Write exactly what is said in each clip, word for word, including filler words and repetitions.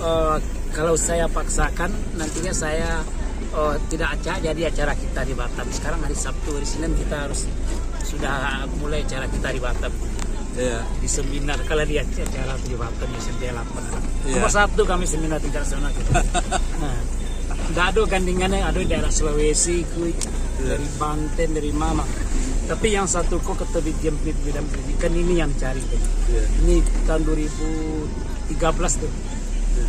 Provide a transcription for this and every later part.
Eh, kalau saya paksakan, nantinya saya, eh, tidak acak jadi acara kita di Batam. Sekarang hari Sabtu, hari Senin kita harus sudah mulai acara kita di Batam. Iya. Di seminar, kalau di acara di Batam, di S M P delapan. Iya. Nomor satu kami seminar tingkat nasional kita. Nah, ndak ado gandingannya, ado daerah Sulawesi, kui, iya, dari Banten, dari mana. Tapi yang satu kok ketelitian bidang pendidikan ini yang dicari. Iya. Ini tahun dua ribu tiga belas tu. Iya.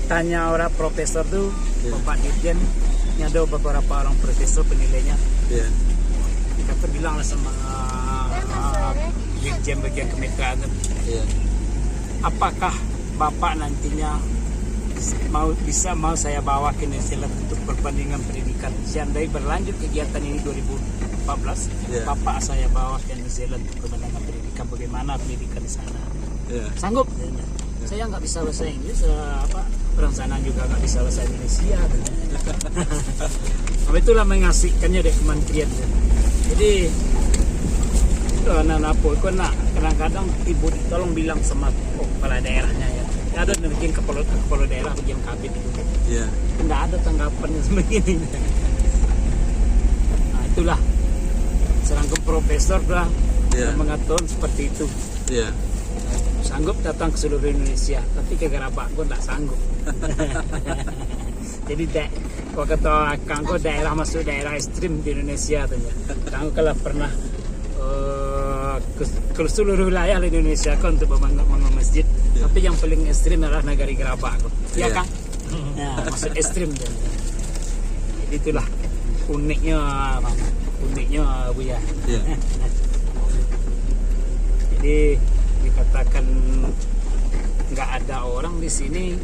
Tanya orang profesor tu, iya, Bapak Dirjen, ini ada beberapa orang profesor penilainya. Iya. Dikata bilang lah sama, ah, Dirjen bagian kemitraan tu. Iya. Apakah Bapak nantinya mau, bisa mau saya bawa ke New Zealand untuk perbandingan pendidikan? Seandai berlanjut kegiatan ini dua ribu empat belas, iya, Bapak saya bawa ke New Zealand untuk perbandingan pendidikan. Bagaimana pendidikan di sana? Iya. Sanggup? Iya. Saya nggak bisa bahasa Inggris, eh, apa, orang sana juga nggak bisa bahasa Indonesia. Apa itulah mengasihkannya dari kementerian. Jadi, itu anak-anak apa, kau nak kadang-kadang ibu tolong bilang sama, oh, kepala daerahnya ya. Ya, ada mungkin kepala, kepala daerah bagian kabit itu. Iya. Nggak ada tanggapan yang sebegini. Nah, itulah. Sedangkan profesor dah, iya, mengatakan seperti itu. Iya. Sanggup datang ke seluruh Indonesia, tapi ke Gerabak pun tak sanggup. Jadi, dek, kalau kata akang ko, daerah masuk daerah ekstrim di Indonesia tu ya. Akang kalau pernah, eh, ke, ke seluruh wilayah di Indonesia ko untuk membangun, membangun masjid. Iya. Tapi yang paling ekstrim adalah negeri Gerabak ko. Iya, iya, Kang? Ya, masuk ekstrim tu. Jadi itulah uniknya, Bang. Uniknya, Buya. Iya. Jadi dikatakan nggak ada orang di sini,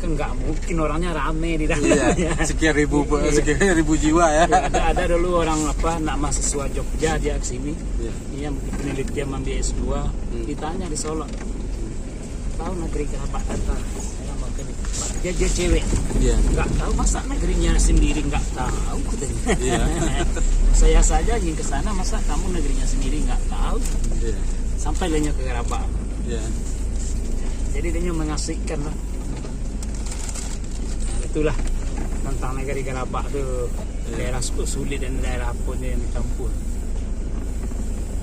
kan nggak mungkin orangnya rame di dalam. Iya, sekian ribu, iya, sekian ribu jiwa ya. Ya, ada, ada dulu orang apa, nak mahasiswa Jogja dia ke sini. Iya. Dia penelitian ambil S dua, hmm, ditanya di Solok. Tahu negeri Gerabak kata, saya mau ke, dia, dia cewek. Iya. Nggak tahu, masa negerinya sendiri nggak tahu, katanya. Iya. Saya saja ingin ke sana, masa kamu negerinya sendiri nggak tahu? Iya. Sampai lah nyo ke Gerabak. Iya. Jadi dia nyo mengasihkan lah. Nah, itulah tentang negeri Gerabak tu. Iya. Daerah su-, sulit dan daerah apa ni yang ditempuh.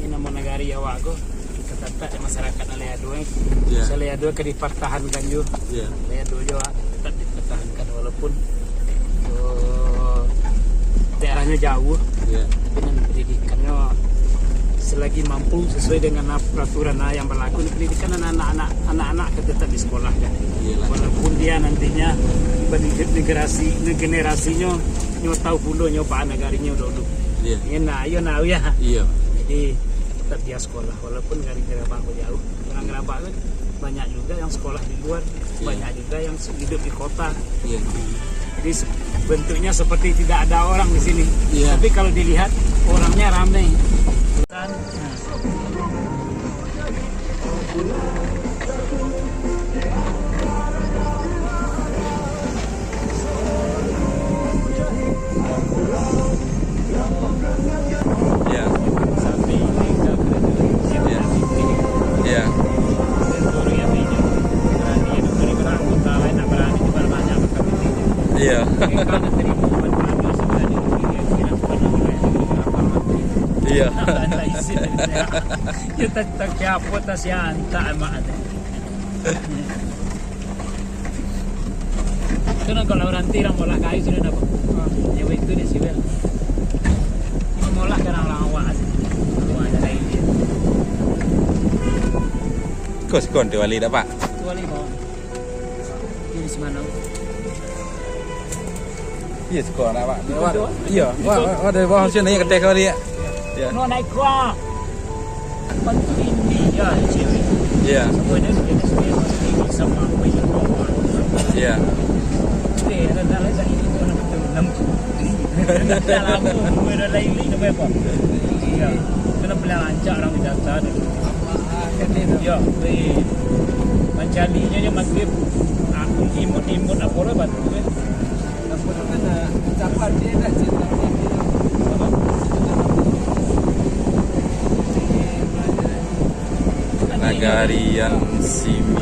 Ini nama negari awak ko, kita tetap di masyarakat Alai Ado, eh. Iya. Alai Ado ka dipertahankan jo. Iya. Alai Ado jo tetap dipertahankan walaupun, eh, daerahnya jauh. Iya. Tapi nan pendidikannya selagi mampu sesuai dengan peraturan yang berlaku, pendidikan anak-anak, anak-anak akan tetap di sekolah kan. Iyalah. Walaupun dia nantinya generasi, generasinyo nyo tahu pulo nyo baa nagarinyo dulu. Iya. Iya nah, iya nah, ya. Iya. Jadi tetap dia sekolah walaupun dari Gerabak jauh. Orang Gerabak kan banyak juga yang sekolah di luar, iya, banyak juga yang hidup di kota. Iya. Jadi se-, bentuknya seperti tidak ada orang di sini. Iya. Tapi kalau dilihat orangnya ramai. Kan? Nah. Ya. Ya. Ya. Iya. Iya. Yo tak, tak siapo, tak siantak, mak. Tu nan kalau nanti urang molah kayu sudah dapat. Yo, itu dia sih, Bel. Molah kan urang awak. Awak ada lain dia. Kos kon tu wali dapat. Tu wali bawah. Ini di mana? Iya, siko anak, Pak. Iya, wah, wah, dari bawah sini naik ke atas kali ya. Iya. No naik kuah. Bantu ini ya, cewek. Iya. Semua dia sudah, sudah, sudah sama apa yang kau buat. Iya. Eh, ada, ada lagi ini pun betul enam puluh. Dah lama, umur dah lain, lain nama apa? Iya. Kena belajar orang di data ni. Ya, weh. Mancalinya je maghrib. Aku imut-imut apa lah batu kan. Nagarian Sim-,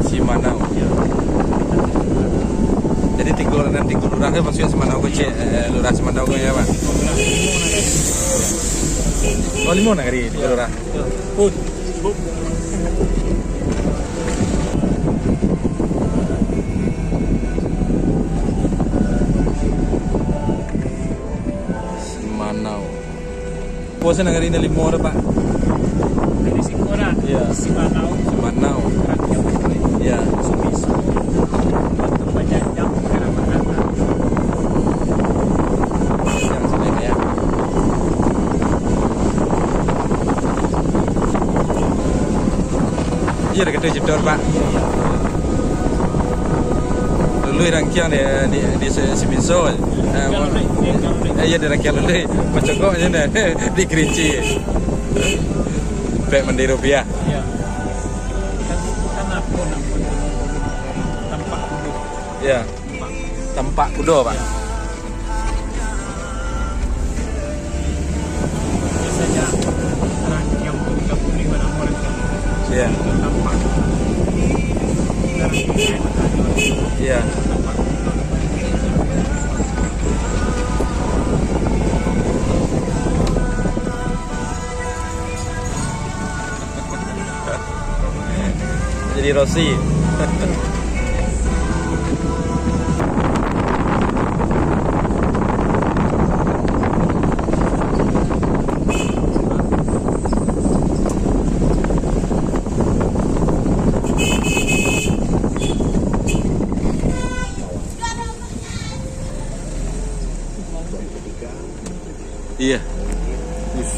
Simanau. Ya. Kalau nanti ke lurah tu, maksudnya Simanau ko, cek, eh, lurah Simanau ko, ya, Pak? Oh, limo nagari di lurah. Simanau. Puasa nagari nan limo tu, Pak? Dari siko lah. Iya. Simanau. Simanau. Rakyat. Iya. Sumiso. Batu Pajanjang, Karamanata. Yang sini, ya. Iya, dekat tu, Citor, Pak. Lului rangkiang di, di, di si, si Minso. Eh, eh, iya, di rangkiang lului. Macam kok je dah. Di Kerinci. Pek mandi rupiah. Iya. Kan, kan apa nama dulu, dulu, tampak dulu. Iya. Tampak kudo, Pak. Biasanya rantiang tu digabung dengan nama rantiang. Iya. Tampak. Iya. Tampak. Jadi Rossi. Iya. Us.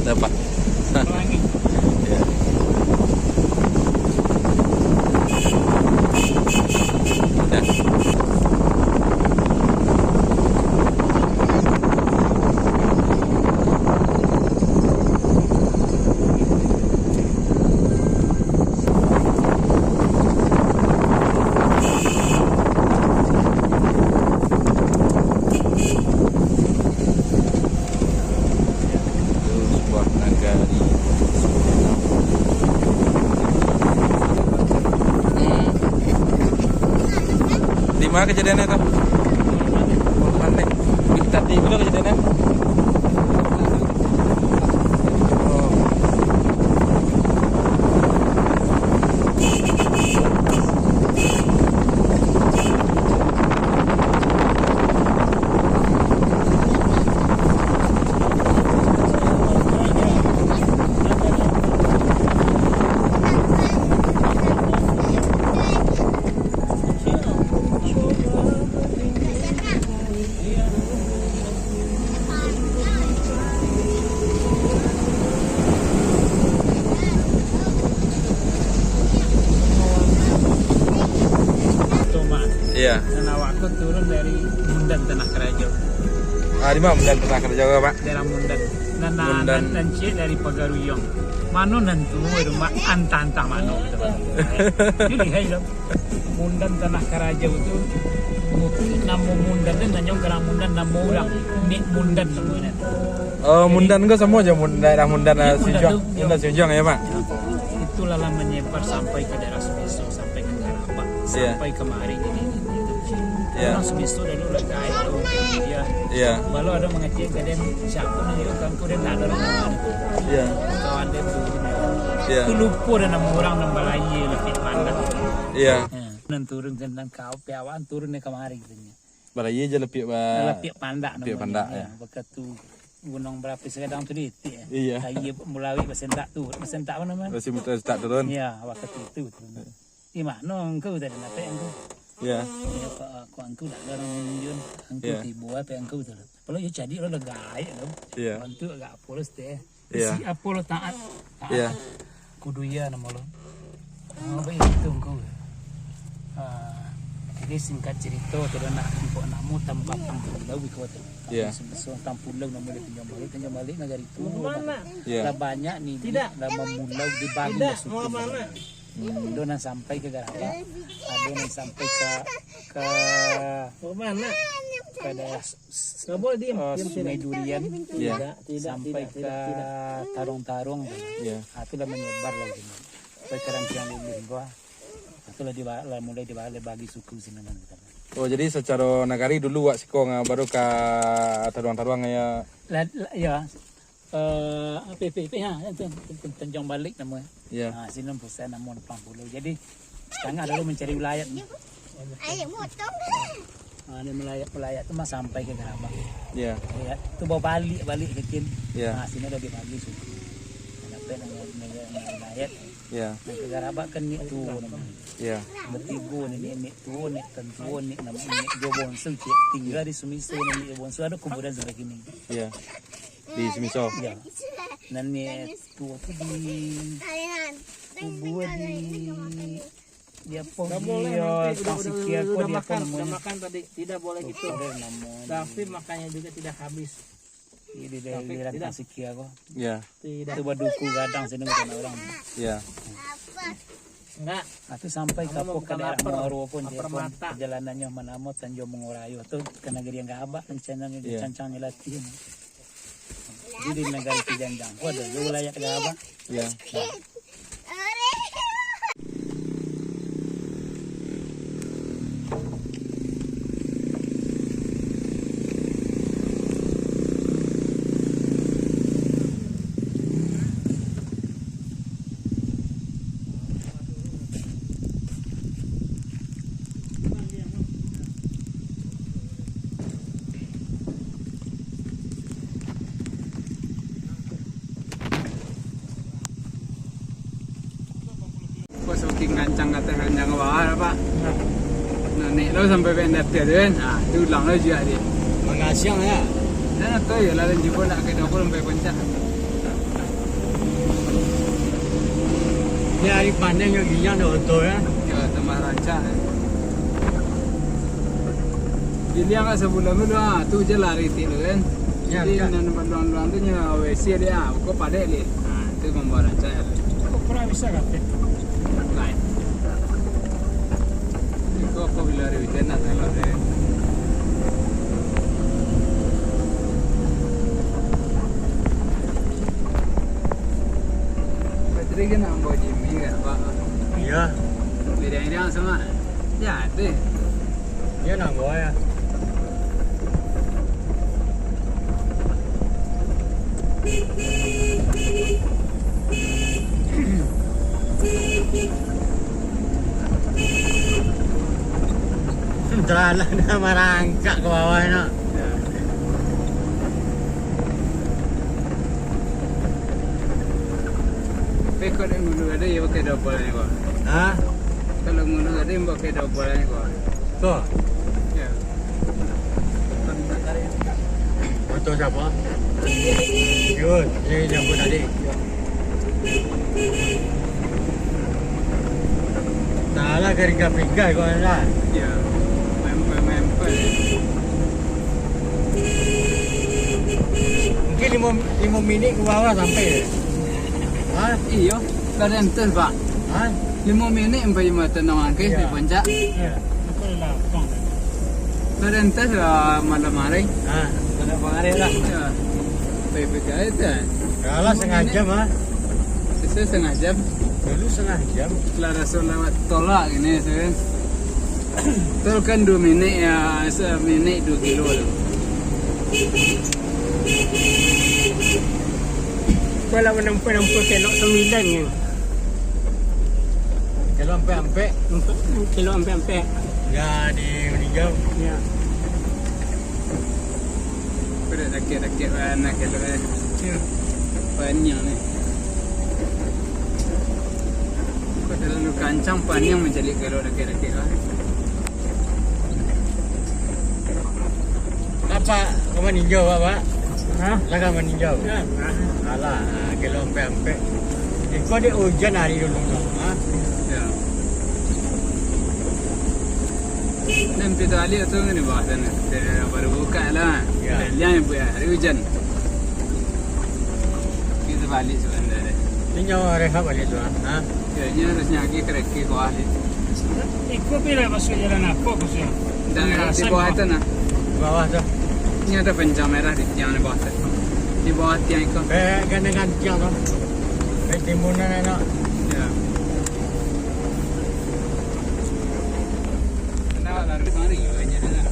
Dapat. Iya. Dah. Sebuah nagari. Hmm. Di mana kejadiannya tu? Mana? Tadi bila kejadiannya? Iya. Nan awak ko turun dari Mundan Tanah Karajo. Ah, di mana Mundan Tanah Karajo, Pak? Daerah Mundan. Nan, nan, Mundan. Nan, nan ciek dari Pagaruyuang. Mano nan tuo rumah antah-antah mano gitu, Pak. Jadi, hai, dong. Mundan Tanah Karajo tu, mu-, namo Mundan tu, nanyo garang Mundan, namo urang, Nik Mundan namo nyo. Oh, Mundan ko samo jo Mun-, daerah Mundan, Nik Mundan Sijuang. Tu, Mundan Sijuang, ya, Pak? Itulah lah menyebar sampai ke daerah Sumiso, sampai ke Garabak, iya, sampai kemari. Jadi, iya, urang Sumiso dulu lah gaek tu. Iya. Iya. Baru ada mengecek ke den, siapa ni, dia kan, kau den tak ada orang. Iya. Kawan dia tu. Iya. Tu lupa dah nama orang nan balayia Lapiak Pandak. Iya. Ha, nan turun tentang kau, piawaan turun dari kamari katanya. Balayia je Lapiak ba-, Lapiak Pandak Lapiak namanya. Pandak, ya. Waktu tu Gunung Berapi Segadang tu di itik, ya. Iya. Kayu mulai basentak tu, basentak apa nama? Basentak turun. Iya, waktu itu turun. Di mano angku tadi, napek angku? Iya. Iya, kok, kok angku dak ada urang manunjuan, angku, iya, tibo ape angku tu. Kalau iyo cadiak lo lah gaek lo. Iya. Bantuak agak polos teh. Iya. Isi apo lo taat? Taat. Iya. Kudu iya namo lo. Oh, baitu angku. Ah, jadi singkat carito, tadi nak angku namo tanpa tampulau iko tu. Iya. Kami sebeso tampulau namo dia Tanjung Balai, Tanjung Balai nagari tu. Iya. Lah banyak ni, lah mamulau di Bali. Tidak, lah suku mau mana? Hmm. Ado nan sampai ka Garabak, ado nan sampai ka, ka, ka daerah s-, s-, eh, Sungai Durian, iya, tidak, tidak, sampai tidak, tidak, ka tidak. Tarong-tarong. Iya. Ah, tu lah manyebar lah gitu. Sampai ka Rantiang Luluih ko. Itu lah diba-, lah mulai diba-, lah bagi suku sinan. Oh, jadi sacaro nagari dulu wak siko nga baru ka Taduang-Taduang ya. Lah, lah, ya. Eh, P P P, ha, itu, itu Tanjung Balik nama. Ya. Ha, sinan pusat nama Lampang Pulo. Jadi, Sitangah dulu mancari wilayat. Ayo, motong. Ha, dia melayat-melayat tu mah sampai ka Garabak. Ya. Ya, tu bawa balik, balik ke Kin. Ya. Ha, sini dah dibagi suku. Dapek dengan, dengan, dengan wilayat. Ya. Nah, ka Garabak kan nik tuo namanya. Ya. Batigo ni, nik, nik tuo, nik tantuo, nik nama, nik jo bonsu, cik. Tinggal di Sumiso, nik jo bonsu, ada kuburan sampai kini. Ya. Di Sumiso. Ya. Nah, nik tuo tu di kubur di, di apa? Di, eh, Tang Sikia ko, di apa namanya? Sudah makan tadi, tidak boleh gitu. Ada nama. Tapi makannya juga tidak habis. Di, di, di, di Rantang Sikia ko. Ya. Tidak. Itu baduku gadang sini bukan orang. Ya. Enggak. Itu sampai ka daerah Muaro pun, dia pun perjalanannya manamo Tanjung Bungo Rayo tu, ka nagari yang Garabak, rencananya dicancang latihan. Jadi di nagari Cijanjang ko ada jo wilayah Garabak. Ya. Ko saking gancang ka ateh, gancang ka bawah, Pak. Nah, naik lo sampai bak di ateh tu kan. Nah, tu ulang lo juo dia. Mangasiang ya. Dan atau ya, lalu jumpa nak ke dapur sampai puncak. Ni hari pandai nyo giliang dah oto ya. Ya, tambah rancak ya. Giliang kat sabulan tu dah, tu je lari tik tu kan. Ya, jadi, ya. Nan baluang-luang tu nyo W C dia, kau padek dia. Ha, tu membawa rancak ya. Kau pernah bisa kateh? Lain. Kau apa bila hari weekend nak tengok dia. Patrik kan nak bawa Jimmy kan, Pak? Iya. Beda-beda sama. Ya, tu. Iya, nak bawa ya. Jalan dah marangkak ke bawah nak. Tapi kok dek ngulu ada, ya pakai double ni, Bang. Ha? Kalau ngulu ada, yang pakai double ni, Bang. Tu? Ya. Motor siapa? Yun, yang jemput tadi. Salah ke ringkas-ringkas kau lah. Ya. Main, main, main, main. Mungkin lima, lima minit ke bawah sampai. Ha? Iyo, kada entes, Pak. Ha? Lima minit sampai jembatan Nangangkeh di puncak. Iyo. Kada entes lah malam hari. Ha, malam hari lah. Iyo. Sampai P K S kan. Kalah setengah jam, ha. Sisa setengah jam. Dulu setengah jam. Lah raso lewat tol lah gini, kan. Tol kan dua minit ya, seminit dua kilo tu. Kalau menempuh-nempuh kelok sembilan ni. Kelok ampek-ampek. Empat, kelok ampek-ampek. Ya, di meninggal. Ya. Kau dah sakit-sakit lah, nak kelok, eh. Ya. Panjang ni. Kau terlalu kancang, panjang mencari kelok dakek-dakek lah. Apa kau maninjau, Pak? Ha? Lah kau maninjau? Ya, nah. Alah, ah, kalau ampek-ampek. Eh, kau dek hujan hari dulu, no. Ha? Ya. Nan pintu alih tu kan di bawah sana. Dia baru buka lah. Ya. Dia liang yang buat hari hujan. Kita balik sebenarnya. Ini nyawa rehab balik tu, ha? Kayaknya harusnya lagi kereke kau ahli. Iko pila masuk jalan apa kau sudah? Dah di bawah tu nah. Bawah tu. Ini ada pancang merah di tiang di bawah tu. Di bawah tiang iko. Eh, kena gantiang tu. Eh, timunan anak. Ya. Lalu mari banyak lah.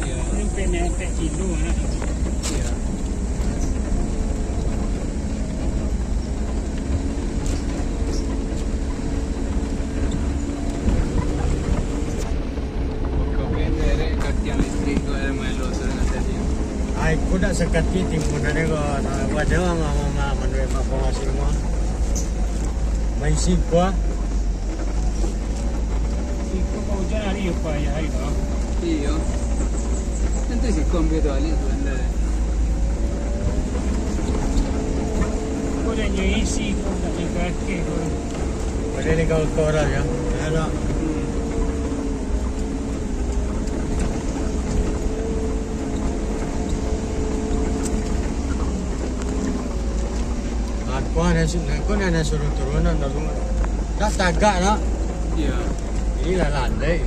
Iya. Sampai naik kilo lah. Iya. Kau pengen derek ka tiang listrik tu ada main lo tu dengan tadi. Ai, ku dak sakati timun tadi ko, nah, wadah mama mama manuai mak pengasih rumah. Maisi kuah. Iko kau hujan hari apa ya hari tu? Iyo. Tentu si kombe tu alih tu anda. Kau dah nyo isi kau tak jaga kau. Pada ni kau kau dah ya. Ya dah. Hmm. Aku ada su-, aku ada suruh turun nak lalu. Dah tagak nak. Iya. Inilah landai.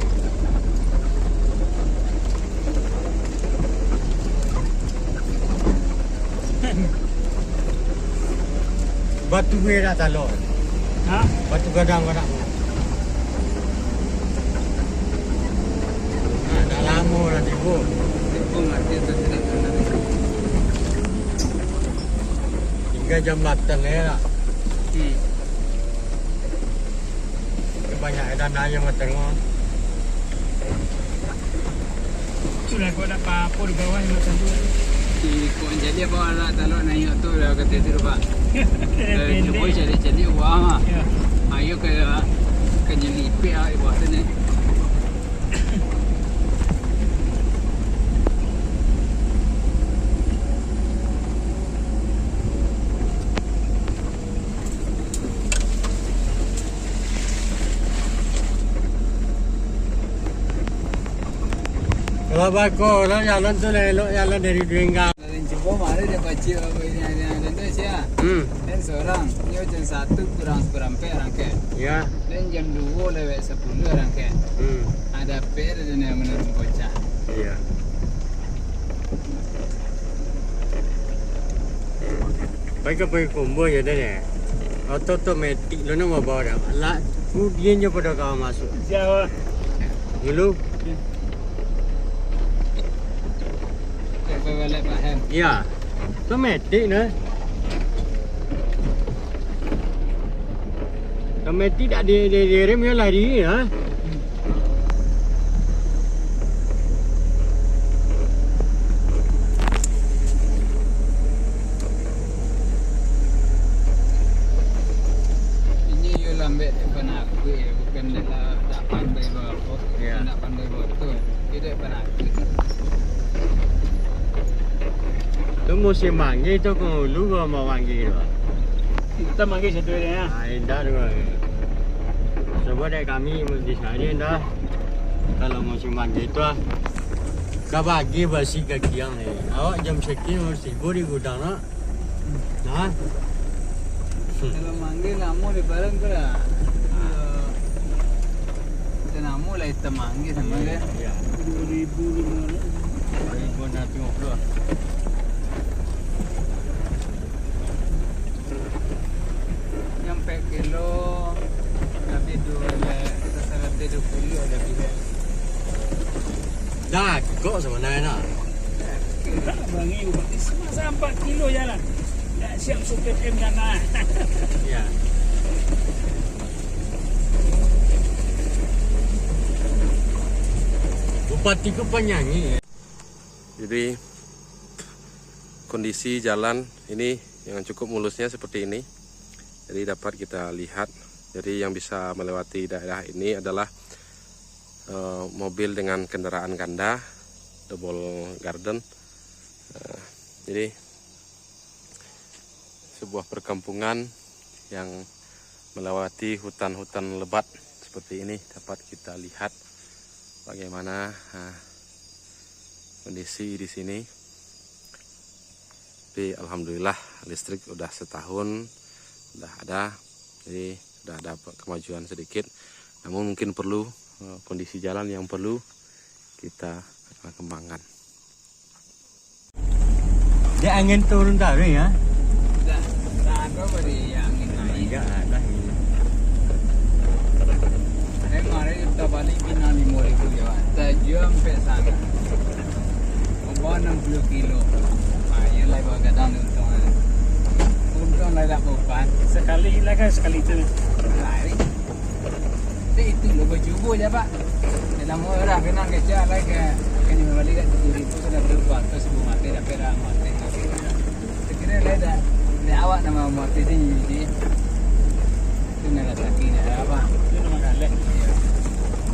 Batu merah talok. Ha? Batu gadang kau nak. Nah, dah lama dah tiba. Tiba mati tu tidak tahu. Tinggal jambatan ni lah. Hmm. Banyak dana yang matang. Itulah kau nak apa di bawah yang macam tu. Di kok jadi apa nak talok naik tu dah kata tu, Pak. Eh, pendek. Cuba cari-cari buah mah. Ya. Ayo ke, ke nyelipik ah buah tu ni. Kalau bako, orang jalan tu lah elok jalan dari Duenggang. Jalan Jepang mana dia pacik apa ini, ada, ada tu sia. Hmm. Kan seorang, dia macam satu kurang seperampek orang kan. Ya. Dan jam dua lewat sepuluh orang kan. Hmm. Ada per dan yang menurun bocah. Iya. Pai ka pai kumbua je dah deh. Oto otomatik lo nang babawa dah. Lah, kudian je pada kawan masuk. Siapa? Dulu. Iya. Otomatik nah. Otomatik tak di, di, direm yo lari nah. Inyo yo lambek dek panakuik, bukan dek lah tak pandai bapo, bukan tak pandai bato, tapi dek panakuik. Tu musim manggih tu, penghulu ko mau manggih tu. Kita manggih satu hari ya. Ah, indak tu. Cubo dek kami di sini dah. Kalau musim manggih tu ah. Ka bagi basi ka kiang ni. Awak jam sekian harus tibo di gudang nak. Nah. Kalau manggih lamo di barang tu lah. Kita namo lah hitam manggih sama dia. Ya. Dua ribu lima ratus. Dua ribu enam ratus lima puluh. Nyampe kilo, tapi dua, seratus dua puluh ada pilihan. Dah, kok sebenarnya nak. Tak bangi ubat ni, semasa empat kilo jalan. Tak siap supir M sana. Ya. Bupati ko penyanyi. Jadi, kondisi jalan ini yang cukup mulusnya seperti ini. Jadi, dapat kita lihat, jadi yang bisa melewati daerah ini adalah, eh, mobil dengan kendaraan ganda, double garden. Eh, jadi, sebuah perkampungan yang melewati hutan-hutan lebat seperti ini dapat kita lihat bagaimana, eh, kondisi di sini. Tapi alhamdulillah listrik udah setahun, udah ada. Jadi sudah ada pe-, kemajuan sedikit. Namun mungkin perlu, eh, kondisi jalan yang perlu kita, eh, kembangkan. Dek angin turun taruih ya. Dah, dah ada bari angin naik. Iya, dah. Eh, mari kita balik bina lima Oh, enam puluh kilo. Ah, iyolah, bagadang tu untuang. Untuang lah dak beban. Sekali lah kan, sekali tu. Lari. Tapi itu lo bacubo je, Pak. Dalam murah kenang kecak lah ke. Kan balik kat tujuh ribu sudah berubah. Terus ibu mati, dah perak mati. Sekira lah dah. Dah awak nama mati je, je. Itu nak sakit ni, apa? Itu nama galak.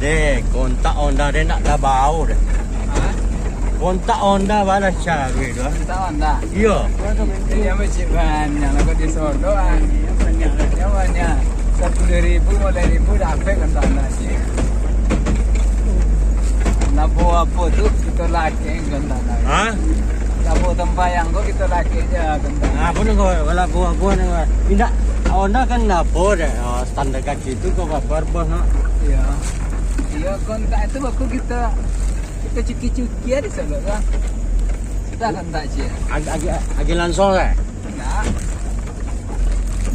Deh, kontak Honda deh nak tabau deh. Ha? Kontak Honda balas cari tu, ah. Kontak Honda? Iyo. Dia macam banyak lah kau di Solo, ah. Banyak lah. Dia banyak. Sepuluh ribu, lima belas ribu dapek kontak Honda sih. Labo apo tu, kita laki kontak Honda. Ha? Labo tempayan kau, kita laki je kontak Honda. Apa ni kau, kalau apo-apo ni, kau? Indak, Honda kan apo deh, oh, standar kaki tu kau kabar bos nak. Iya. Iya, kontak itu baku kita, kita cuki-cuki aja sebab kan. Kita kontak je. Ag-, agi, agi langsung lah. Nah.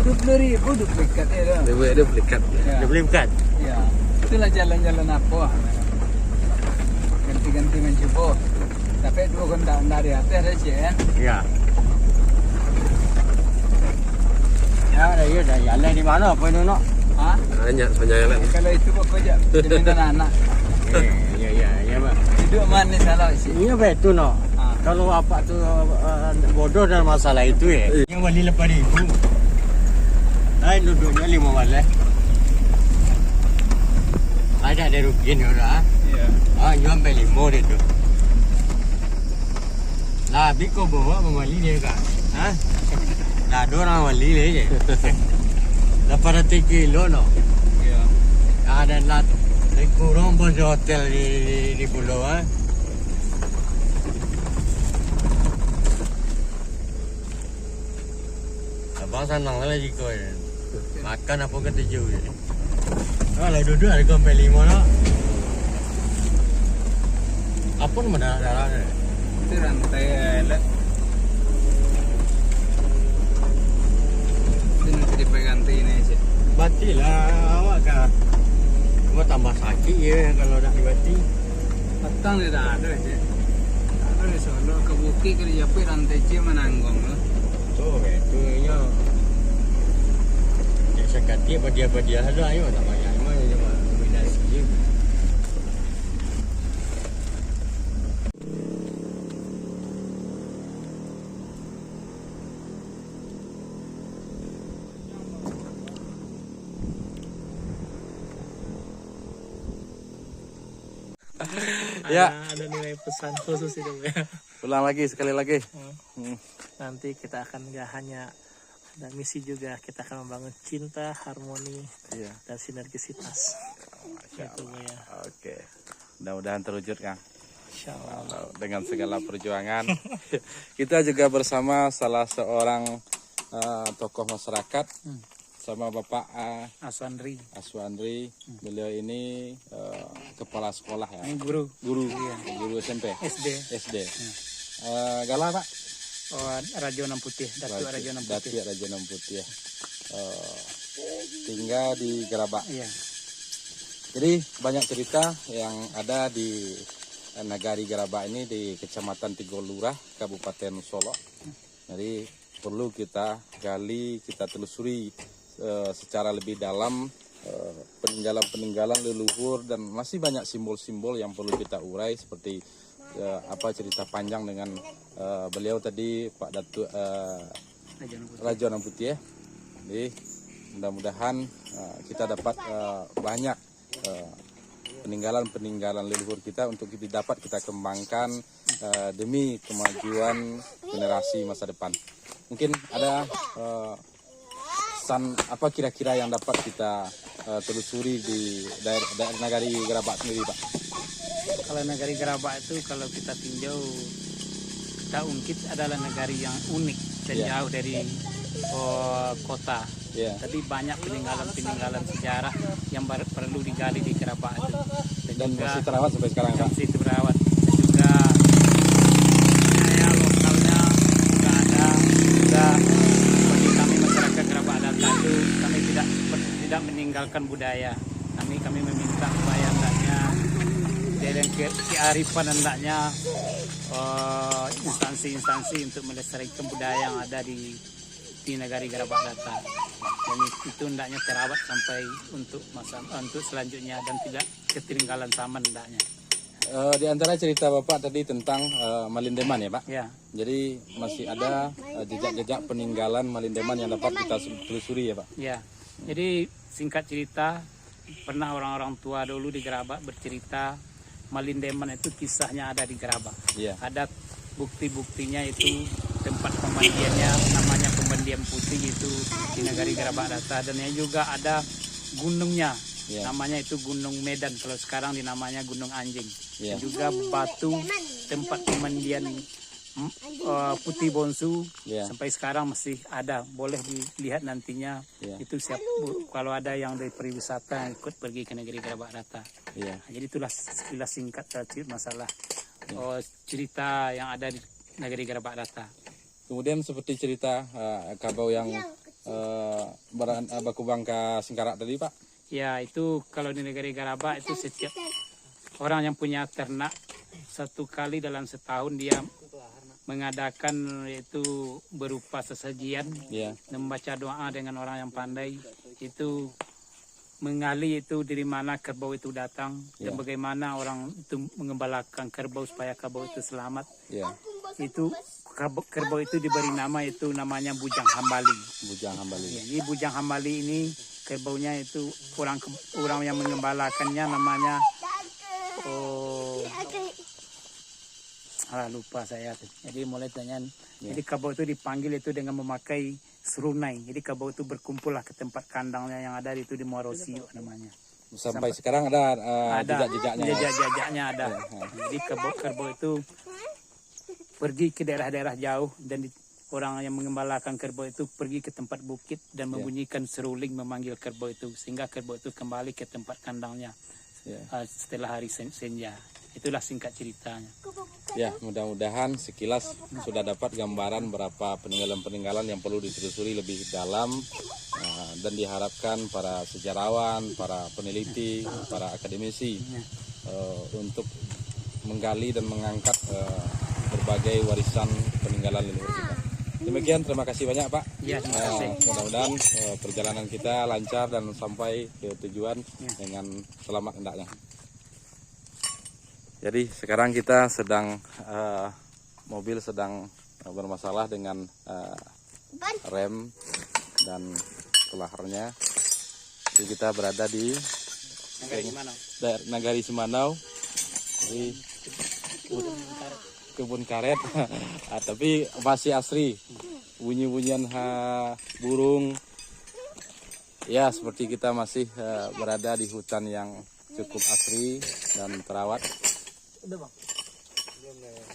Dua puluh ribu duplikat ya tu. Dua puluh ribu duplikat. Ya. Duplikat. Ya. Itulah jalan-jalan apa? Ganti-ganti mencubo. Sampai dua kontak dari atas dah cek kan. Ya. Ya, dah, ya, dah jalan di mana apa itu, nak? Ha? Banyak sepanjang jalan. Kalau itu pokok je. Jadi anak-anak. Eh, ya, ya, ya, Bang. Duduk manis lah, cik. Iya, betul, no. Ha. Kalau apa tu, eh, bodoh dalam masalah itu, ya. Iya. Yang bali lapan ribu. Lain duduknya lima baleh. Ada, ada rugi ni orang. Iya. Ah, jual sampai lima dia tu. Lah, habis kau bawa membali dia, Kak? Ha? Dah ada orang bali dia je. Lapan ratus kilo, no. Iya. Ada lah, lebih kurang pun hotel di, di, di pulau, ha? Abang sanang lah jiko je. Makan apa katuju je. Ah, lah duduk harga sampai lima nak. Apa nama darah-darah ni? Itu rantai, eh, lah. Itu nanti dipakai ganti ni, cik. Batilah awak kah. Cuma tambah sakit je kalau nak dibati. Patang dia dah ada, cik. Ada di Solo, ke bukit, ke di Japit, rantai cik mananggung tu. Tu, eh, tu inyo. Cek sakati, padiah-padiah ada, ayo, tak banyak, cuma, cuma kombinasi je. Ya. Ada, ada nilai pesan khusus itu, ya. Ulang lagi, sekali lagi. Hmm. Hmm. Nanti kita akan gak hanya ada misi juga, kita akan membangun cinta, harmoni, iya, dan sinergisitas. Masya Allah. Itu, ya. Oke. Mudah-mudahan terwujud, Kang. Insya Allah. Dengan segala perjuangan. Kita juga bersama salah seorang, eh, tokoh masyarakat, hmm, sama Bapak, eh, Aswandri. Aswandri. Hmm. Beliau ini, eh, kepala sekolah, ya? Ini guru. Guru. Iya. Guru S M P? S D. S D. Hmm. Eh, galah, Pak? Oh, Rajo Nan Putiah, Datuk Rajo, Rajo Nan Putiah. Datuk Rajo Nan Putiah. Eh, tinggal di Gerabak. Iya. Jadi, banyak cerita yang ada di, eh, Nagari Gerabak ini, di Kecamatan Tigo Lurah, Kabupaten Solok. Jadi, perlu kita gali, kita telusuri, eh, secara lebih dalam, eh, peninggalan-peninggalan leluhur, dan masih banyak simbol-simbol yang perlu kita urai, seperti, eh, apa, cerita panjang dengan, eh, beliau tadi, Pak Datuk, eh, Rajo Nan Putiah, ya. Jadi, mudah-mudahan, eh, kita dapat, eh, banyak, eh, peninggalan-peninggalan leluhur kita untuk kita dapat kita kembangkan, eh, demi kemajuan generasi masa depan. Mungkin ada, eh, pesan apa kira-kira yang dapat kita, eh, telusuri di daer-, daer-, Nagari Gerabak sendiri, Pak? Kalau Nagari Gerabak itu, kalau kita tinjau, kita ungkit, adalah nagari yang unik dan, ya, jauh dari, oh, kota. Iya. Tapi banyak peninggalan-peninggalan sejarah yang bar-, perlu digali di Gerabak itu. Dan, dan juga masih terawat sampai sekarang, Pak? Masih terawat. Dan juga budaya lokalnya juga ada. Juga bagi kami masyarakat Gerabak Data itu, kami tidak, tidak meninggalkan budaya. Kami, kami meminta supaya hendaknya, dari ke-, kearifan hendaknya eh, instansi-instansi untuk melestarikan budaya yang ada di, di negeri Garabak Data. Dan itu hendaknya terawat sampai untuk masa, untuk selanjutnya dan tidak ketinggalan zaman hendaknya. Eh, di antara cerita Bapak tadi tentang, eh, Malindeman ya, Pak? Ya. Jadi masih ada, eh, jejak-jejak peninggalan Malindeman yang dapat kita su-, telusuri ya, Pak? Ya. Jadi singkat cerita, pernah orang-orang tua dulu di Garabak bercerita, Malindeman itu kisahnya ada di Garabak. Iya. Ada bukti-buktinya itu tempat pemandiannya, namanya Pemandian Putih itu di negeri Garabak Data. Dan yang juga ada gunungnya, iya, namanya itu Gunung Medan. Kalau sekarang dinamanya Gunung Anjing. Iya. Dan juga batu tempat pemandian, mm, eh, Putih Bonsu, iya, sampai sekarang masih ada. Boleh dilihat nantinya. Iya. Itu siap, bu-, kalau ada yang dari pariwisata yang ikut pergi ke negeri Garabak Data. Iya. Nah, jadi itulah sekilas singkat, eh, cer-, masalah, iya, oh, cerita yang ada di negeri Garabak Data. Kemudian seperti cerita, eh, kabau yang, eh, bara-, eh, bakubang ka Singkarak tadi, Pak? Ya, itu kalau di negeri Garabak itu setiap orang yang punya ternak, satu kali dalam setahun dia mengadakan, yaitu berupa sesajian, iya, membaca doa dengan orang yang pandai, itu menggali itu dari mana kerbau itu datang, dan, iya, bagaimana orang itu mengembalakan kerbau supaya kerbau itu selamat. Iya. Itu kerbau, kerbau itu diberi nama, itu namanya Bujang Hambali. Bujang Hambali. Ya, jadi Bujang Hambali ini kerbaunya itu orang ke-, orang yang mengembalakannya namanya, oh, alah, lupa saya tu. Jadi mulai tanya, iya, jadi kerbau itu dipanggil itu dengan memakai serunai. Jadi kerbau itu berkumpullah ke tempat kandangnya yang ada itu di Muaro Siuk namanya. Sampai, sampai sekarang ada, eh, ada jejak-jejaknya, ya? Jejak-jejaknya ada. Ya, ya. Jadi kerbau, kerbau itu pergi ke daerah-daerah jauh dan di-, orang yang mengembalakan kerbau itu pergi ke tempat bukit dan, ya, membunyikan seruling memanggil kerbau itu, sehingga kerbau itu kembali ke tempat kandangnya, ya, eh, setelah hari sen-, senja. Itulah singkat ceritanya. Ya, mudah-mudahan sekilas sudah dapat gambaran berapa peninggalan-peninggalan yang perlu ditelusuri lebih dalam, eh, dan diharapkan para sejarawan, para peneliti, para akademisi, eh, untuk menggali dan mengangkat, eh, berbagai warisan peninggalan leluhur kita. Demikian, terima kasih banyak, Pak. Ya, terima kasih. Eh, mudah-mudahan, eh, perjalanan kita lancar dan sampai ke tujuan, ya, dengan selamat hendaknya. Jadi sekarang kita sedang, eh, mobil sedang, eh, bermasalah dengan, eh, rem dan pelarnya. Jadi kita berada di Nagari Semanau. Daer-, Nagari Semanau. Di kebun karet. Ah, tapi masih asri. Bunyi-bunyian ha-, burung. Ya, seperti kita masih, eh, berada di hutan yang cukup asri dan terawat. Udah, Bang. Belum, ya.